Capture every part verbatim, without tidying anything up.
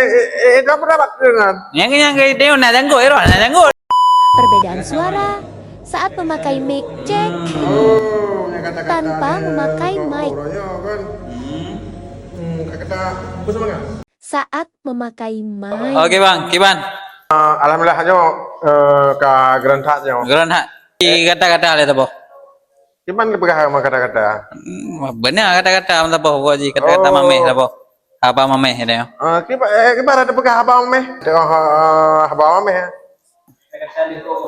Eh, eh, eh, kenapa dapat dengan? Nyang, nyang, eh, dia nak janggut, eh, roh, nak janggut. Perbedaan suara saat memakai mic, cek, tanpa memakai mic. Hmm. Hmm, kata, apa semangat? Saat memakai mic. Okey, bang, kiban? Ah, alhamdulillah, nyoe, eh, ka geureuntah nyoe. Geureuntah. Di kata-kata lé taboh. Kiban peugah sama kata-kata? Hmm, beuna kata-kata, taboh, buat ji kata-kata mameh, taboh. Haba mameh, dia. Ah, kiban, eh, kiban ada peugah haba mameh? Tengok, ha, haba mameh.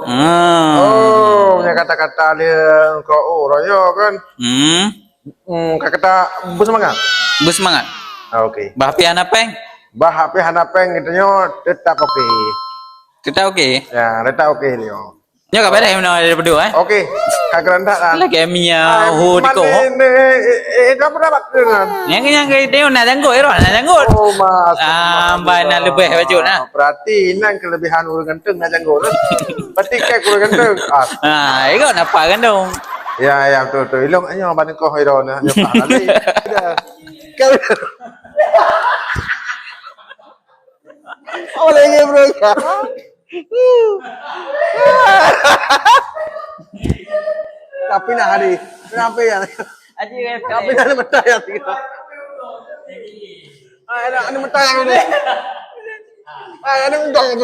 Hmm. Oh, punya kata-kata dia kau, oh, raya kan? Hmm. Hmm, kata-kata bersemangat. Bersemangat. Ah, okey. Bah pih hana péng? Bah pih hana péng, kita nyoe tetap okey. Tetap okey? Ya, tetap okey dia. Nyoe ka beres meunoe daripada, eh? Okey. Ka geureuntah dah. Lagi Mia, ah, ho, diko. Ni, eh, eh, eh, kenapa dapat dengan? Nyang, nyang, eh, dia nak janggut, eh, roh, nak janggut. Oh, mas. Ah, ambai nak leubeh bacut nah. Berarti nan kelebihan ureueng ganteng nak janggut. Berarti kek ureueng ganteng. Ah. Ah, ego napa gandong? Ya, ya, betul, betul. Ilong ayo banding koh iro nah, nyoe tadi. Kau. Oh, lagi bro. Tapi nak hari. Kenapa ya? Tapi nak mentah ya. Ah, nak mentah ya. Ah, nak mentah ya.